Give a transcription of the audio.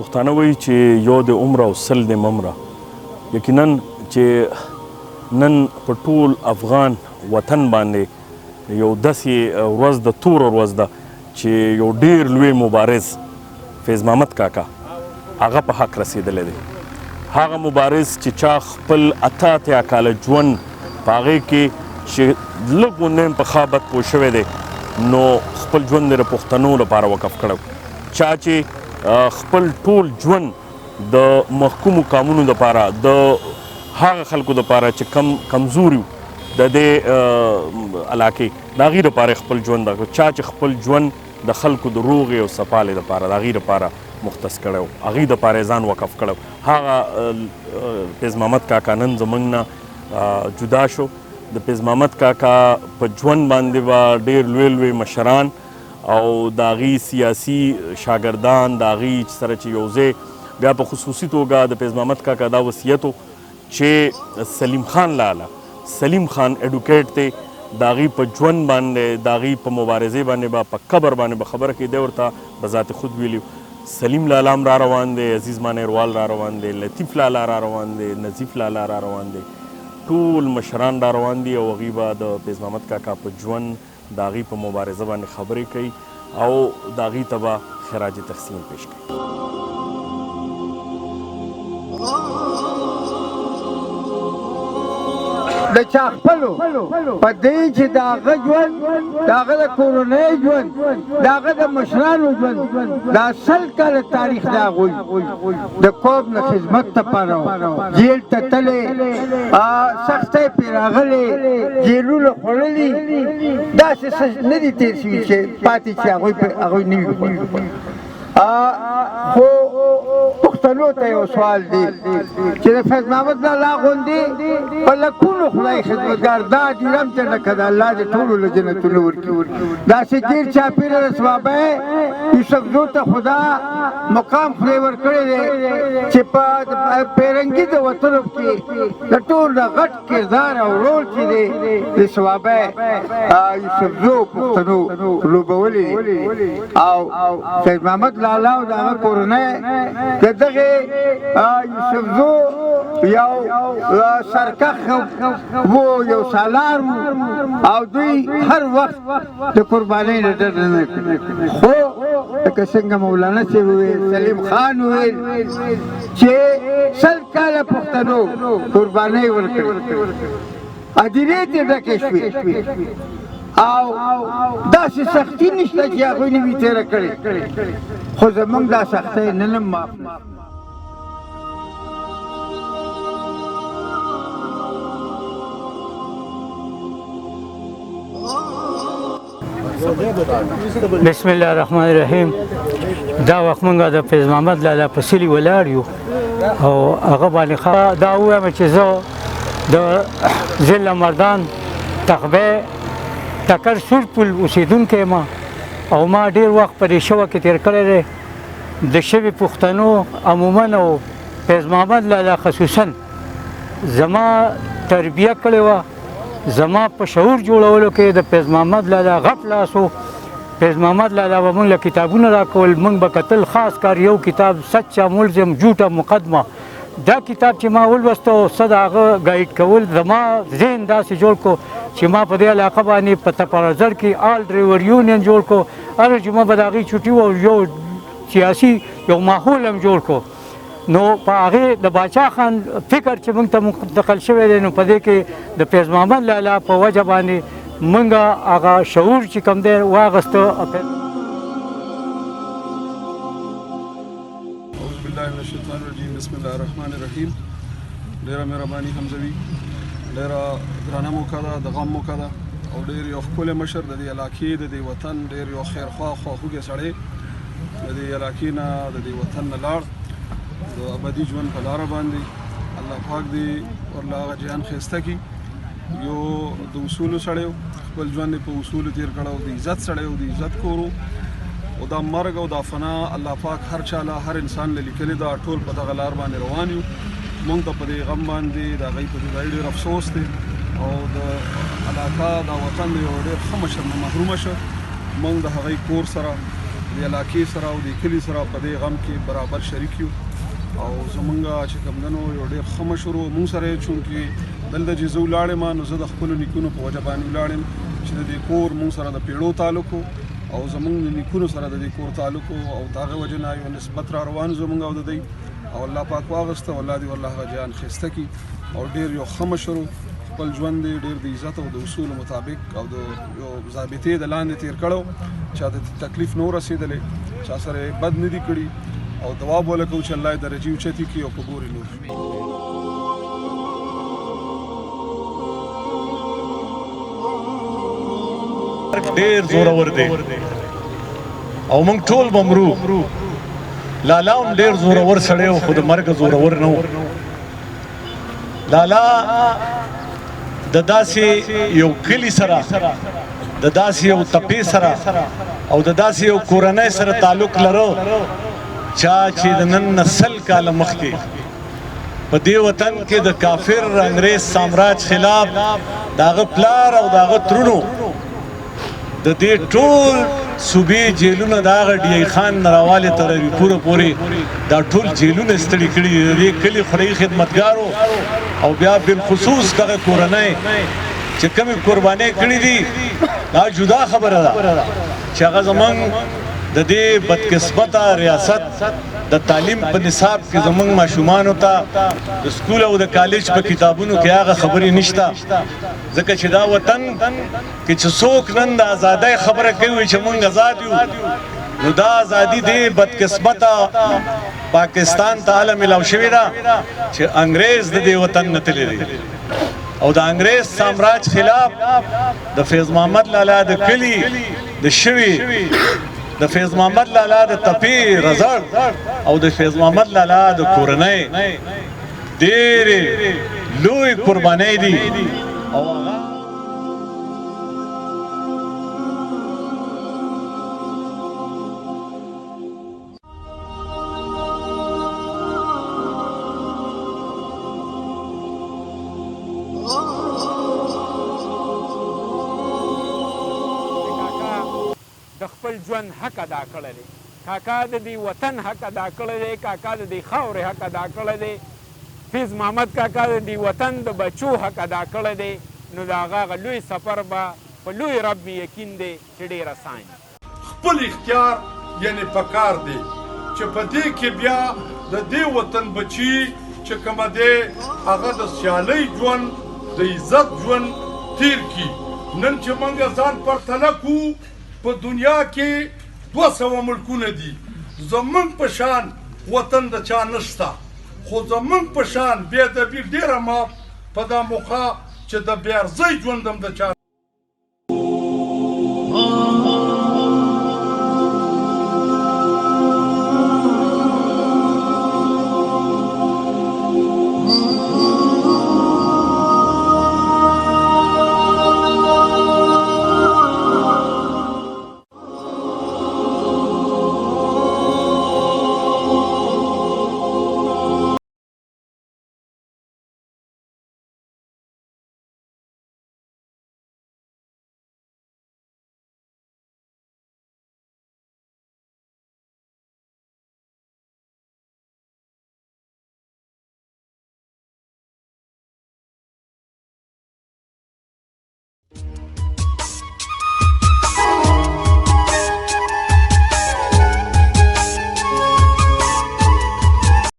پښتانه وایي چې یو د عمره او سل د ممره. یقینا چې نن په ټول افغان وطن باندې یو داسې ورځ ده، توره ورځ ده چې یو ډیر لوی مبارز فیض محمد کاکا هغه په حق رسیدلی دی. هغه مبارز چې چا خپل 88 کاله ژوند په هغې کې چې لږ غوندې هم په ښه بد پوه شوی دی، نو خپل ژوند یې د پښتنو لپاره وقف کړی. چا چې خپل ټول ژوند د محکومو قامونو دپاره، د هغه خلکو دپاره چې کم کمزوري وو د دې علاقې، د هغې دپاره خپل ژوند، چا چې خپل ژوند د خلکو د روغې او سپالې دپاره، د هغې دپاره مختص کړی و، هغې دپاره یې ځان وقف کړی و، هغه فیض محمد کاکا نن زموږ نه جدا شو. د فیض محمد کاکا په ژوند باندې به ډېر لوی لوی مشران او د هغې سیاسي شاګردان، د هغې سره چې یو ځای بیا په خصوصي توګه د فیض محمد کاکا دا وصیت و چې سلیم خان لاله، سلیم خان ایډوکیټ دی، د هغې په ژوند باندې، د هغې په مبارزې باندې به په قبر باندې به خبره کوي. دی ورته به ذات خود ویلي سلیم لالا هم را روان دی، عزیز مانیروال را روان دی، لطیف لالا را روان دی، نظیف لالا را روان دی، ټول مشران را روان دي او هغوی به د فیض محمد کاکا په ژوند، د هغوی په مبارزه باندې خبرې کوي او د هغوی ته به خراج تحسین پیش کوي. د چا خپلو په دې چې د هغه ژوند، د هغه د کورنۍ ژوند، د هغه د مشرانو ژوند، دا 100 کاله تاریخ د هغوی د قوم د خدمت لپاره و. جیل ته تللی، سختۍ پرې راغلې، جیلونه خوړلي، داسې څه نه دي تېر شوي چې پاتې چې هغوی نه وي خوړلي. خو پښتنو ته یو سوال دی چې د فیض محمد لالا غوندې په لکونو خدای خدمتګار دا ډیرم ته ډکه ده، الله دې ټولو له جنتونو ورکړي. داسې ګیر چاپېره د صوابۍ یوسفزو ته خدا مقام خدای ورکړی دی چې په پیرنګي د وتلو کې د ټولو نه غټ کردار او رول چې دی د صوابۍ یوسفزو پښتنو لوبولی دی. او فیض محمد لالا او د هغه کورنۍ د دغې یوسفزو یو سرکښ وو، یو سالار وو او دوی هر وخت د قربانۍ نه ډډه نه کړې. خو لکه څنګه مولانا صاحب وویل، سلیم خان وویل چې 100 کاله پښتنو قربانۍ ورکړې، هدیرې ترې ډکې شوې او داسې سختي نشته چې هغوی نه وي تېره کړې، خو زموږ دا سختۍ نن هم معاف نه. بسم الله الرحمن الرحیم. دا وخت مونږ د فیض محمد لالا په سلي ولاړ یو او هغه باندې دا ووایم چې زه د ضلع مردان تخبه ټکر سور پل اوسېدونکی یم او ما ډېر وخت په دې شوه کې تېر کړی دی. د شوي پښتنو عموما او فیض محمد لالا خصوصا زما تربیه کړې وه، زما په شعور جوړولو کې د فیض محمد لالا غټ لاس و. فیض محمد لالا به موږ له کتابونه راکول، موږ به کتل، خاص کار یو کتاب سچا ملزم جوټه مقدمه، دا کتاب چې ما ولوسته او څه د هغه ګایډ کول زما ذهن داسې جوړ کړو چې ما په دې علاقه باندې په تپرزر کې آل ډرایور یونین جوړ کړو. هره جمعه به د هغې چوټي وه او یو سیاسي یو ماحول هم جوړ کړو. نو په هغې د باچا خان فکر چې موږ ته منتقل شوی دی، نو په دې کې د فیض محمد لالا په وجه باندې موږ هغه شعور چې کوم دی واغسته. اعوذ بالله من الشیطان الرجیم، بسم الله الرحمن الرحیم. ډیره مهرباني حمزوي، ډیره درنه موقع ده، د غم موقع ده او ډیر یو ښکلی مشر د دې علاقې، د دې وطن ډیر یو خیرخواه خواخوږی سړی د دې علاقې نه، د دې وطن نه لاړ د ابدي ژوند په لاره باندې. الله پاک دې ورله هغه جهان ښایسته کړي. یو د اصولو سړی و، خپل ژوند یې په اصولو تېر کړی و، د عزت سړی و، د عزت کور و. او دا مرګ او دا فنا الله پاک هر چا له هر انسان له لیکلې ده، ټول په دغه لار باندې روان یو. مونږ ته په دې غم باندې د هغوی په جدایي ډېر افسوس دی. او د علاقه د وطن د یو ډېر ښه مشر نه محرومه شو. موږ د هغې کور سره، د علاقې سره او د کلي سره په دې غم کې برابر شریک یو او زمونږ چې کوم دی نو یو ډېر ښه مشر و موږ سره. چونکې دلته چې زه ولاړم نو زه د خپلو نیکونو په وجه باندې ولاړم چې د دې کور موږ سره د پیړو تعلق او زمونږ د نیکونو سره د دې کور تعلق او د هغه وجه نه یو نسبت را روان زمونږ او د دی او الله پاک واغسته او الله دې والله هغه جان ښایسته کړي. او ډېر یو ښه مشر و، خپل ژوند یې ډېر د عزت او د اصولو مطابق او د یو ضابطې د لاندې تیر کړو، چاته تکلیف نه رسېدلی، چا سره یې بد نه دي کړي او دعا به ورله کوو چې الله یې درجې اوچتې کړي او په ګورې نور. ډیر زورور دی او موږ ټول به مرو. لالا هم ډیر زورور سړی و، خو د مرګ زورور نه و. لالا د داسې یو کلی سره، د داسې یو تپې سره او د داسې یو کورنۍ سره تعلق لرو چا چې د نن نه 100 کاله مخکې په دې وطن کې د کافر انګريز سامراج خلاف د هغه پلار او د هغه ترونو د دې ټول صوبې جیلونه د هغه ډي ای خان نه راوالې تر هریپوره پورې دا ټول جیلونه ستړي کړي دي. د دې کلي خدایي خدمتګارو او بیا بالخصوص دغه کورنۍ چې کومې قربانۍ کړې دي، دا جدا خبره ده چې هغه زمونږ د دې بدقسمته ریاست د تعلیم په نصاب کې زمونږ ماشومانو ته د سکول او د کالج په کتابونو کې هغه خبرې نشته، ځکه چې دا وطن کې چې څوک نن د ازادۍ خبره کوي چې مونږ ازاد یو، نو دا ازادي دې بدقسمته پاکستان ته هله ملاو شوې ده چې انګريز د دې وطن نه تللی دی او د انګريز سامراج خلاف د فیض محمد لالا د کلی د شوی، د فیض محمد لالا د تپې رزړ او د فیض محمد لالا د کورنۍ ډېرې لوی قربانۍ دي او هغه د خپل ژوند حق ادا کړی دی، کاکا د دې وطن حق ادا کړی دی، کاکا د دې خاورې حق ادا کړی دی، فیض محمد کاکا د دې وطن د بچو حق ادا کړی دی. نو د هغه هغه لوی سفر به په لوی رب مې یقین دی چې ډېر اسان وي. خپل اختیار یعنی پکار دی چې په دې کې بیا د دې وطن بچي چې کومه دی هغه د سیالۍ ژوند، د عزت ژوند تیر کړي. نن چې موږ ځان پرتله کو، په دنیا کې 200 ملکونه دي، زمونږ په شان وطن د چا نشته، خو زمونږ په شان بې ادبي ډېره معاف په دا موقع چې د بې ارزۍ ژوند هم د چا.